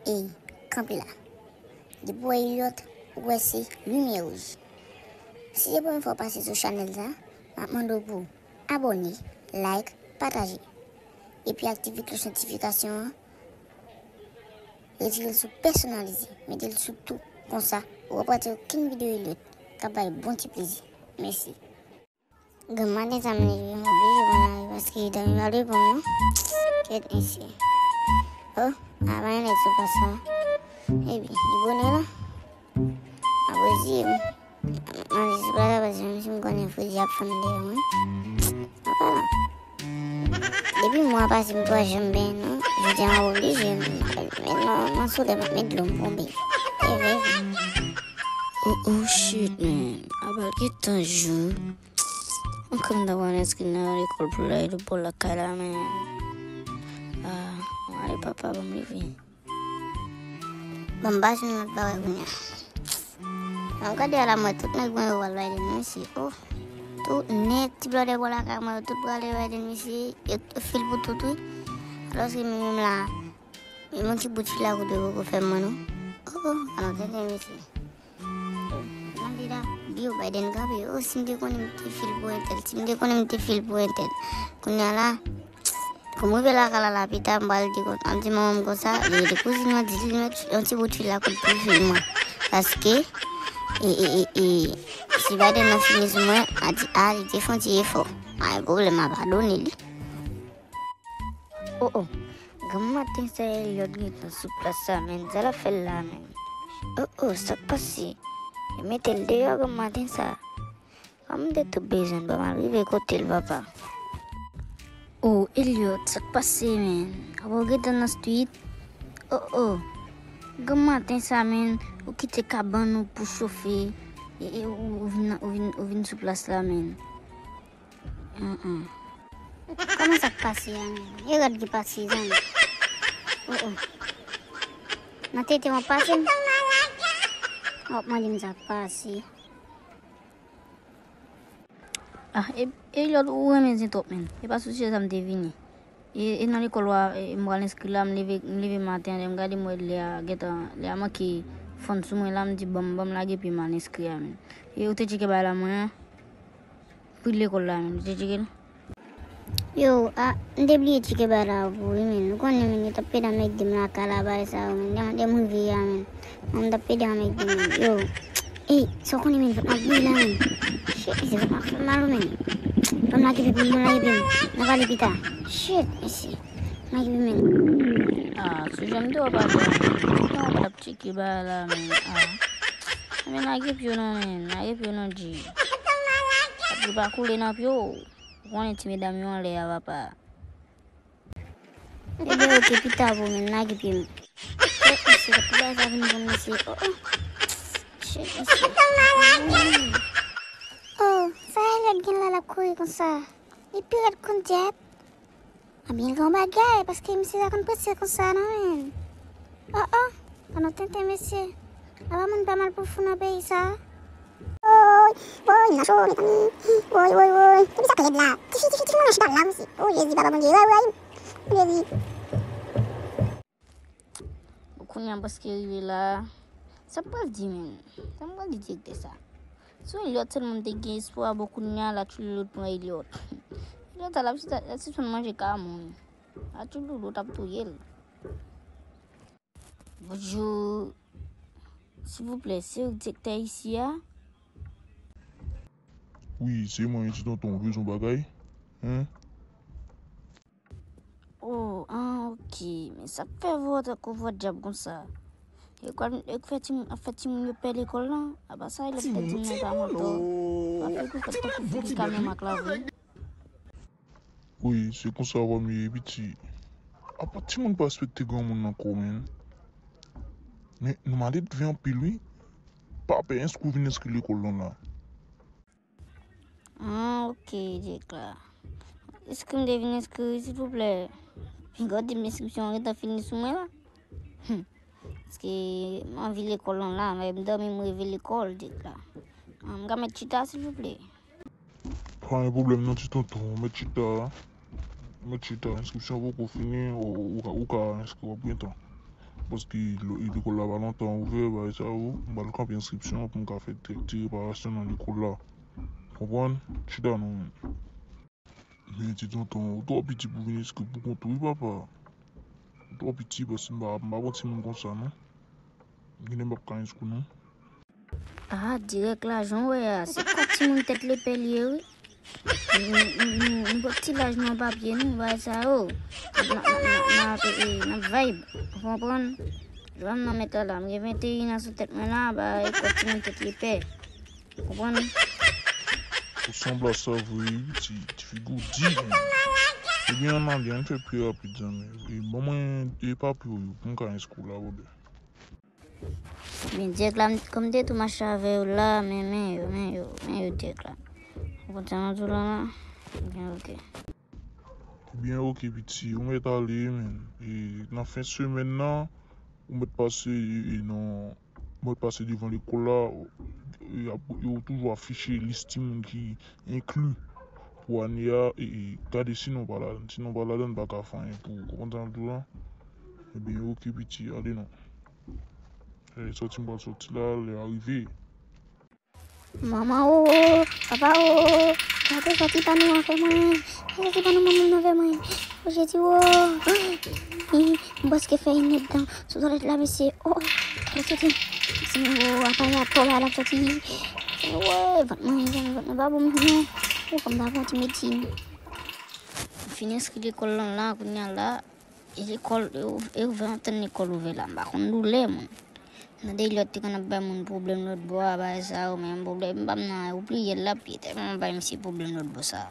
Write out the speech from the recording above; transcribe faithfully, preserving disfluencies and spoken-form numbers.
Ey, kanpe la. Depi w wè Eliot, ou wè se limyè wouj. Si se premye fwa w pase sou chanèl sa, m ap mande w pou abòne, like, pataje. Epi aktive klòch notifikasyon an, retire l sou pèsonalize, mete l sou tou. Konsa, ou p ap rate okenn videyo Eliot k ap bay bon ti plezi. Mèsi. Granm maten sa m leve, m oblije pran lari paske dòmi pa dwe pran m non. Kèt mesye. Oh, a pa gen nèg sou plas la. Epi, li bonè la. Apre si, m ale sou plas la paske menm si m konnen Fredi ap fann dèyè mwen. Apa la. Depi mwa pase m pa janm benyen non. Jodi a m ap oblije, m, men nan, nan solèy m ap met dlo m pou m benyen. E vre. Oh, oh, shit, man. Apa l gentan jou. Mwen kwè m ta pral enskri nan lekòl pou l al bò lakay la, men. Ah, mwen ale papa, ban m leve. Bon, m pa jwenn lòt bagay kounye a. Mwen gade a la, mwen tout nèg mwen yo pral Biden, mesye. Oh, tout nèg ti blòdè bò lakay mwen yo, tout prale Biden, mesye. Yo, yo fil pou tout, wi. Alòske mwen menm la, e yon ti bout fil la kote poko fè m mwen, non. Oh, oh, alò, tenten, mesye. Mande la, Joe Biden kanpe. Oh, si m te konnen m te fil pou entèl. Si m te konnen m te fil pou entèl. Kounye a la, kou m rive lakay la, la pita, m pral di kon-, m di manman m konsa, li rele kouzin mwen, di li met yon ti bout fil la kote pou fil mwen. Paske, e, e, e, e, si Biden nan fini sou mwen, a di, a, li te fè yon ti efò. Pa gen pwoblèm, m a padone li. Oh, oh. Granm maten sa Eliot gentan sou plas sa, men. Sa l ap fè la, men. Oh, oh, sa k pase? Yo mete l deyò granm maten sa. Kòm m te tou bezwen l, ban m al rive kote l, papa. Oh, Eliot, sa k pase, men? Apa w gentan nan street? Oh, oh. Granm maten sa, men, ou kite kabann ou pou chofe. E, e, ou, ou vin, ou vin, ou vin sou plas la, men. Hum, hum. Kòman sa k pase a menm? E rad ki pase, zanmi. Oh, oh. Nan tete w ap pase m? W ap mande m sa k pase. Ah, e, Eliot, ou renmen zen twòp, menn. E pa sou sijè sa m te vini. E, e nan lekòl wa, e, m pral enskri la, m leve, m leve maten an, lè m gade m wè lè a gentan, lè a manke fann sou mwen la, m di, ban m, ban m lage pye m al enskri a, menn. E ou te tcheke bagay la mwen an? Pri lekòl la menm, ou te tcheke l? Yo, a, m te bliye tcheke bagay la pou ou wi, menn. Ou konnen, menn, yo t ap pede anmègde m lakay la, bagay sa yo, menn. Depi m rive a, menn. Mwen, m t ap pede anmègde m, menn. Yo, ey, sa w konnen, menn, fòk m ap bouyi la, menn. Shit, mesye, fòk m ap fè mal, menn. Ban m lage pye m, ban m lage pye m. N a pale pita. Shit, mesye. N a pale pye m, menn. Ah, sou jan m te wè w pase a, non, w t ap tcheke bagay la, menn. Ah. Men lage pye w non, menn. Lage pye w non, G. Epi pa koule nan pye w. Ou konnen ti medam yo anlè a, papa. Ebyen, oke, pita pou mwen, lage pye m. Shit, mesye, tout bagay sa vin bon, mesye. Oh, oh. Shit, mesye. Oh, sa Eliot gen la, l ap kouri konsa. Li pi rèd konn dyab. Ebyen, l gen yon bagay, paske misye pa konn prese konsa non, menn. Oh, oh, pa nan tenten, mesye. Apa moun pa mal pou fou nan peyi sa a? Woy, woy, m nan cho, mezanmi. Woy, woy, woy. Depi sa k lèd la. Tifi, tifi, tifi, moun nan chita la, mesye. Oh, Jezi, papa Bondye, woy, woy. Jezi. Bon, kounye a m prèske rive la. Sa m pral di, menn? Sa m pral di direktè sa? Si Eliot sèlman m te gen espwa, bon, kounye a, la tchoulou t pran Eliot. Eliot, l ap chita, l ap sispann manje kamon. La tchoulou t ap touye l. Bonjou. Silvouplè, se ou direktè isi a? Wi, se mwen, ti tonton, ou bezwen bagay? Hen? Oh, ah, oke. Men sa k fè vwa w tankou vwa dyab konsa? Yo kwè, yo fè timoun, ap fè timoun yo pè lekòl lan? Apa sa, yo ap fè timoun nan pa mantò. Ap fè yo fè tankou figi kamyon mak la vre. Wi, se konsa w ap ye, piti. Apa timoun pa respekte granmoun ankò, menn. Men, nou mande dve anpil, wi. Pa pè, enskri w vin enskri lekòl lan la. Ah, oke, Jek la. Enskri m te vin enskri, silvouplè. Pinga w di m enskripsyon an gentan fini sou mwen la. Hum. Paske m anvi lekòl lan la, men m dòmi, m reve lekòl, Jek la. Ah, m ka mèt chita, silvouplè? Pa gen pwoblèm non, ti tonton, mèt chita. Mèt chita, enskripsyon poko fini, ou, ou, ou ka, ou ka enskri, w ap gen tan. Paske lo- lekòl la pa lontan ouvè, bagay sa yo, m pral kanpe enskripsyon an pou m ka fè kèk ti reparasyon nan lekòl la. Konprann? Chita non. Men ti tonton, ou twò piti pou vin enskri pou kont ou, wi, papa. Ou twò piti, paske m pa, m pa bon timoun konsa, non. Gen lè m p ap ka enskri, non. Ah, dirèk la, jan w wè a, se kòk timoun tèt lepè li ye, wi. Nou, nou, nou, nou pran ti laj nou an papye, nou, bagay sa yo. N ap, n ap, n ap, n ap, e, e, n ap vibe, ou konprann? Jwè m nan mèt la, m gen venteyen an sou tèt mwen la, bagay kòk timoun tèt lepè. Konprann? Ou sanble a sa vre, wi, ti, ti figi w di, men. Ebyen, ann ale, ann fè pi rapid, zanmi. E, ban mwen, e, papye w yo, pou m ka enskri w la, brother. Men dirèk la, m- kòm m te tou mache avè yo la, men, men yo, men yo, men yo dirèk la. Ou konn sa m ap di w la, la? Ebyen, oke. Ebyen, oke, piti, ou mèt ale, men. E, nan fen semèn nan, ou mèt pase, e, e, nan Mwen pase devan lekòl la, y ap, yo toujou afiche lis timoun ki enkli pou ane a, e, e, gade si non w pa ladann. Si non w pa ladann, pa ka fè anyen pou ou. Konprann sa m di w la? Ebyen, oke, piti, ale non. E, sòti m pral sòti la, lè a rive. Manman o, papa o, gade sòti pa nou anvè mwen. Gade sòti pa nou manman anvè mwen. O Jezi o. M prèske fè inèd tan sou twalèt la, mesye. O, gade sòti. Senyè o, apa y a tò la, l ap sòti. Senyè o, vant mwen, vant mwen pa bon menm non. O, fò m ta pran ti medsin. M fin enskri lekòl lan la, kounye a la. E lekòl, e ou- e ouvè antann lekòl ouvè la, m pa konn doulè, moun. Nan de lòt te konn ap bay moun pwoblèm lòt bò a, bagay sa yo, men pwoblèm pa m nan, ou pliye l ap ye, tèlman m bay misye pwoblèm lòt bò sa.